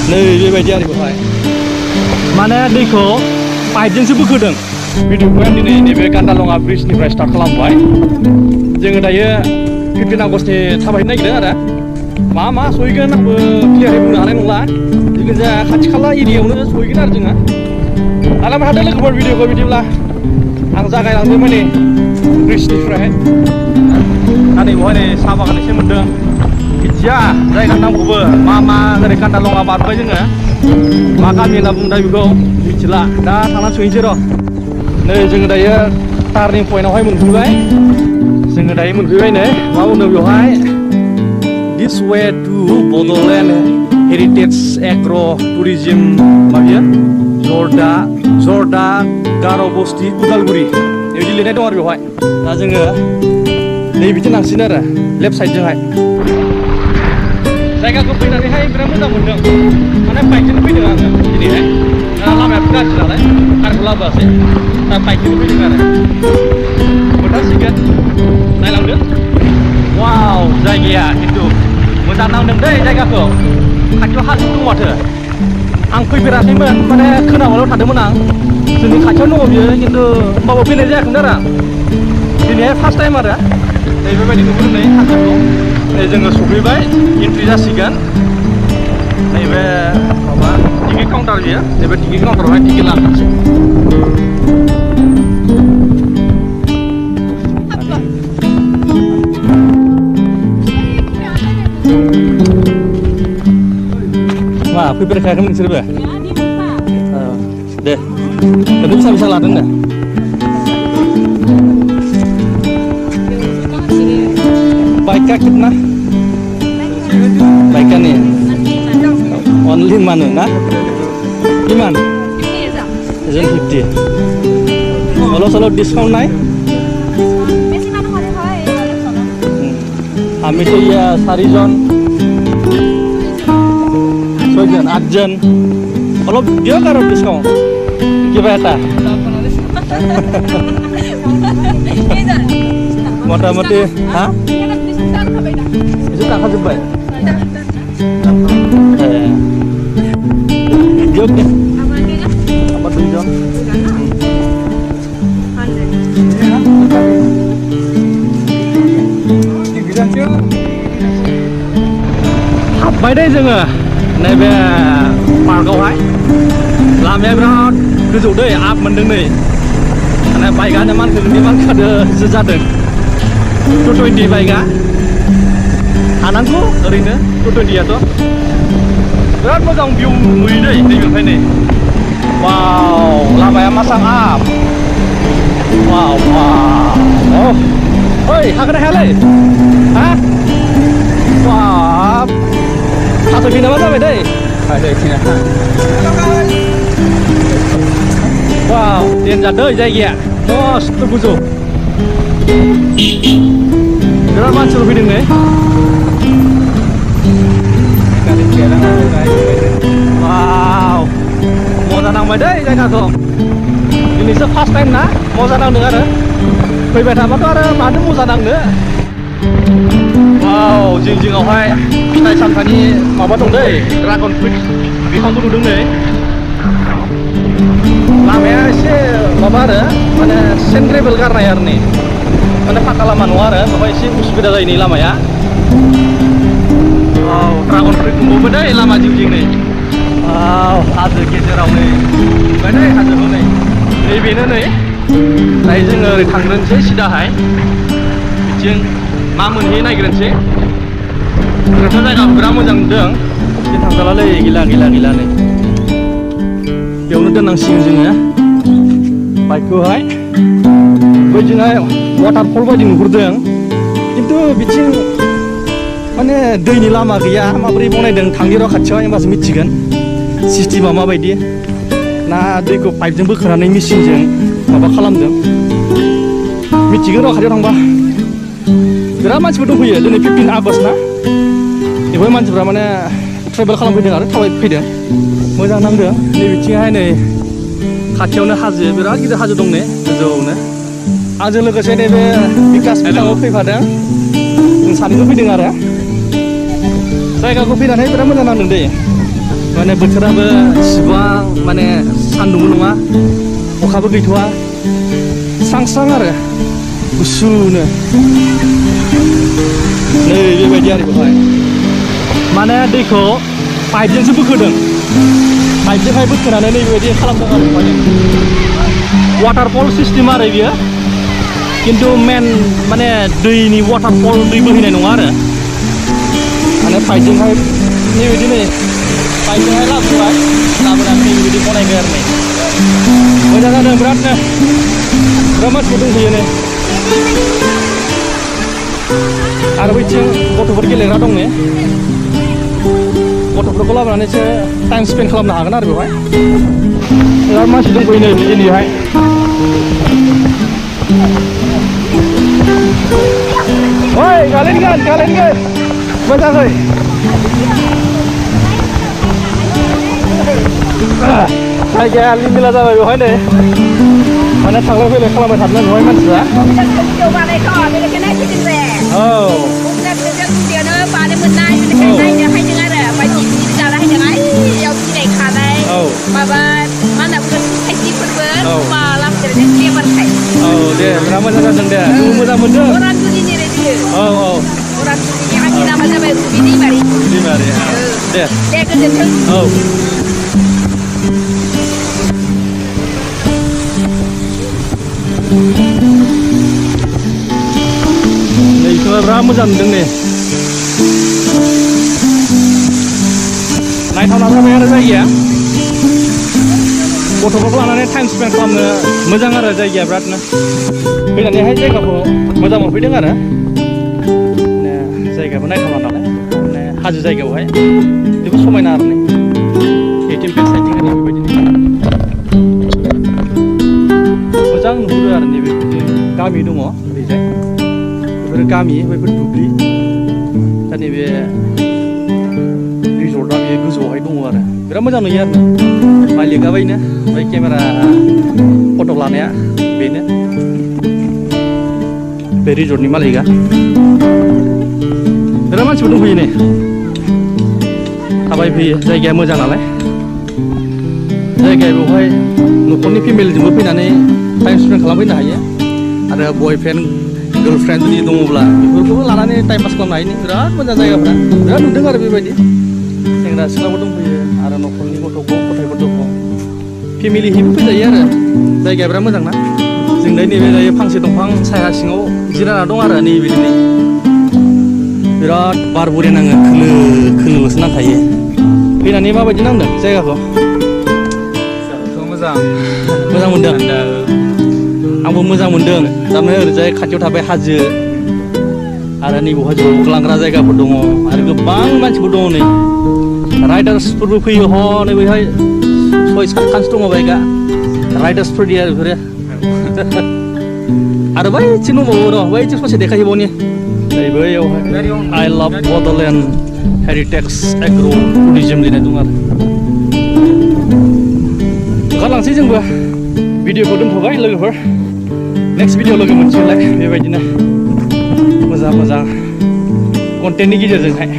नै बेबायदि आरो बेवहाय माने दैखौ पाइपजोंसो बोखोदों भिडिअखौ आं दिनै नैबे गान्दालङा ब्रिजनिफ्राय स्टार्ट खालामबाय जोङो दायो 15 आगस्टनि थाबायनो नागिरदों आरो मा सहैगोन आंबो क्लियारै बुंनो हानाय नंला जिखुनु जाया खाथि खाला एरियायावनो सहैगोन आरो जोङो आलामा हादों लोगोफोर भिडिअखौ बिदिब्ला आं जागायलांदों माने ब्रिजनिफ्राय दा नै बेवहाय नै साहा बागान एसे मोन्दों मिथिया जायगा नामखौबो मा ओरै गान्दालङा बारबाय जोङो मा गामि होनना बुंदों बेखौ मिथिला दा थांनानै सहैनोसै र' नै जोङो दायो टार्निं पइन्टआवहाय मोनफैबाय जोङो दायो मोनफैबाय नै मा बुंदों बेवहाय this way to Bodoland heritage agro' tourism माबियो जर्दा गार' बस्ति उदालगुरि बेबायदि लिरनाय दं आरो बेवहाय दा जोङो नै बिथिं थांसिगोन आरो लेफ्ट साइडजोंहाय जायगाखौ फैनानैहाय बिराद मोजां मोनदों माने बाइकजोंनो फैदों आङो दिनैहाय लामायाथ' गाज्रि नालाय कारखौ लाबोआसै दा बाइकजोंनो फैदों आरो मोनथारसिगोन नायलांदो वाव जायगाया खिन्थु मोजां नांदों दै जायगाखौ खाथियाव हाजो दं माथो आं फैफेराखैमोन माने खोनाबाल' थादोंमोन आं जोंनि खाथियावनो दङ बियो खिन्थु होमबाबो फैनाय जायाखैमोन आरो आं दिनैहाय फार्स्ट टाइम आरो नै बेबायदि नुबोदों नै हाजोखौ नै जोङो सफैबाय एन्ट्रि जासिगोन नैबे माबा टिकेट काउन्टार बियो नैबे टिकेट काउन्टारावहाय टिकेट लाखानोसै मा फैफेरखायाखैमोन नोंसोरबो दे ओरैनो बेसेबां लादों नो बाइक का कितना बाइक का nih only mana na gimana 50 kalau discount naik আমি তো ইয়া 4 জন 6 জন 8 জন অলপ দিয়ক আৰু ডিসকাউন্ট কিবা এটা মোটামুটি হা itu tak kasih baik diok nih apa tuh jom हाबबाय दे जोङो नैबे पार्कआवहाय लामाया बिराद गोजौ दै आप मोनदों नै माने बाइकआनो मानखादोसो जादों 220 बाइकआ हानांगौ ओरैनो 220आथ' बिराद मोजां भिउ नुयो दै नैबेनिफ्राय नै वाव लामाया मासां आप वाव ओइ हागोन ना हायालै हा वाव हाजो फैनामा जाबाय दै वाव देन्जार दै जायगाया मस्त गोजौ बिराद मानसिफोर फैदों नै वाव मजा नांबाय दै जायगाखौ दिनैसो फार्स्ट टाइम ना मजा नांदों आरो फैबाय थाबाथ' आरो मानो मजा नांनो वाव जिङावहाय फिथाइ सामथाइनि माबा दं दै ड्रागन फ्रुइट बिफांबो नुदों नै लामाया एसे माबा आरो माने सेन्ड ग्रेभेल गारनाय आरो नै माने फाका लामा नङा आरो बेवहाय एसे उसुबिदा जायो नै लामाया ड्रागन फ्रुइट दंबावो दै लामा जिं नै हाजो गेजेराव नै नुबाय दै हाजोखौ नै नैबेनो नै दायो जोङो ओरै थांग्रोनोसै सिदाहाय बिथिं मा मोनहैयो नायग्रोनोसै ओरैथ' जायगाखौ बिराद मोजां नुदों बिदि थांजालालै गैला नै बेयावनो दोननांसिगोन जोङो बाइकखौहाय बैजोंहाय वाटारफल बायदि नुहुरदों खिन्थु बिथिं माने दैनि लामा गैया माबोरै बनायदों थांनि र' खाथियावहाय होमबासो मिथिगोन सिस्टेमा माबायदि ना दैखौ पाइपजों बोखोनानै मेचिनजों माबा खालामदों मिथिगोन र' खाथियाव थांबा बिराद मानसिफोर दंफैयो दिनै 15 आगस्ट ना बेवहाय मानसिफ्रा माने ट्रेभेल खालामफैदों आरो थाबायफैदों मोजां नांदों नै बिथिंहाय नै खाथियावनो हाजो बिराद गिदिर हाजो दं ने गोजौनो आंजों लोगोसे नैबे बिकास बिथाङाबो फैफादों जों सानैबो फैदों आरो जायगाखौ फैनानै बिराद मोजां नांदों दे माने बोथोराबो इसिबां माने सान्दुंबो नङा अखाबो गैथ'वा स्रां स्रां आरो गुसुनो नै बेबायदि आरो बेवहाय माने दैखौ पाइपजोंसो बोखोदों पाइपजोंहाय बोखोनानै नैबेबायदि खालामदों आरो माने वाटारफल सिस्टेम आरो बियो खिन्थु मेन माने दैनि वाटारफल दै बोहैनाय नङा आरो माने पाइपजोंहाय नैबायदि नै पाइपजोंहाय लाबोबाय लाबोनानै नैबायदि बनायबाय आरो नै मोजां जादों बिरादनो बिराद मानसिफोर दंफैयो नै आरो बैथिं गथ'फोर गेलेग्रा दं ने गथ'फोरखौ लाबोनानैसो टाइम स्पेन्ड खालामनो हागोन आरो बेवहाय बिराद मानसि दंफैयो नै दिनैहाय ओइ गालेनगोन मोजाङै जायगाया लिमिला जाबाय बेवहाय नै माने थांलाय फैलाय खालामबाय थादों बेवहाय मानसिफ्रा औ औ दे बिराद मोजां जादों दे मोजां मोनदों औ दे गोजोन्थों औ नैखौ बिराद मोजां नुदों नै नायथावना जाबाय आरो जायगाया गथ'फोरखौ लानानै टाइम स्पेन्ड खालामनो मोजां आरो जायगाया बिरादनो फैनानैहाय जायगाखौ मोजां मोनफैदों आरो जायगायाबो नायथावना नालाय माने हाजो जायगायावहाय जोबोद समायना आरो नै एटिएम बेड साइडथिं ओरै बेबायदिनो मोजां नुहुरो आरो नैबे गामि दङ ओरैजाय बेफोर गामि बेफोर दुब्लि दा नैबे रिजर्टआ बे गोजौआवहाय दङ आरो बिराद मोजां नुयो आरो मालिकआ बैनो ओमफ्राय केमेरा फट' लानाया बेनो बे रिजर्टनि मालिकआ बिराद मानसिफोर दंफैयो नै थाबायफैयो जायगाया मोजां नालाय जायगाया बेवहाय न'खरनि फेमिलिजोंबो फैनानै टाइम स्पेन्ड खालामफैनो हायो आरो बयफ्रेन्ड गार्लफ्रेन्ड जुदि दङब्ला बेफोरखौबो लानानै टाइम पास खालामनो हायो बिराद मोजां जायगाफ्रा बिराद नुदों आरो बेबायदि सेंग्रा सिख्लाफोर दंफैयो आरो न'खरनि गथ'फोर दङ फेमिलिहैबो फैजायो आरो जायगाया बिराद मोजां ना जों नैबे जायो फांसे दंफां साया सिङाव जिरायना दं आरो नैबेदिनो बिराद बार बरिया नाङो खोलो खोलोल'सो नांखायो फैनानै माबायदि नांदों जायगाखौ मोजां मोनदों आंबो मोजां मोनदों थारमाने ओरैजाय खाथियाव थाबाय हाजो आरो नैबेवहाय जौग्लांग्रा जायगाफोर दङ आरो गोबां मानसिफोर दङ नै राइडार्सफोरबो फैयो हनै बैहाय 6-7 दङ बाइकआ राइडार्सफोरनि आरो बेफोरो आरो बैथिं दंबावो र' बैथिं ससे देखायहैबावनि नै बैयावहाय आइ लाभ बड'लेण्ड हेरिटेज एग्र' टुरिजम लिरनाय दं आरो ओंखारलांसै जोंबो भिडिअखौ दोनथ'बाय लोगोफोर नेक्स्ट भिडिअ लोगो मोनसिगोनलाय बेबायदिनो मोजां कन्टेन्टनि गेजेरजोंहाय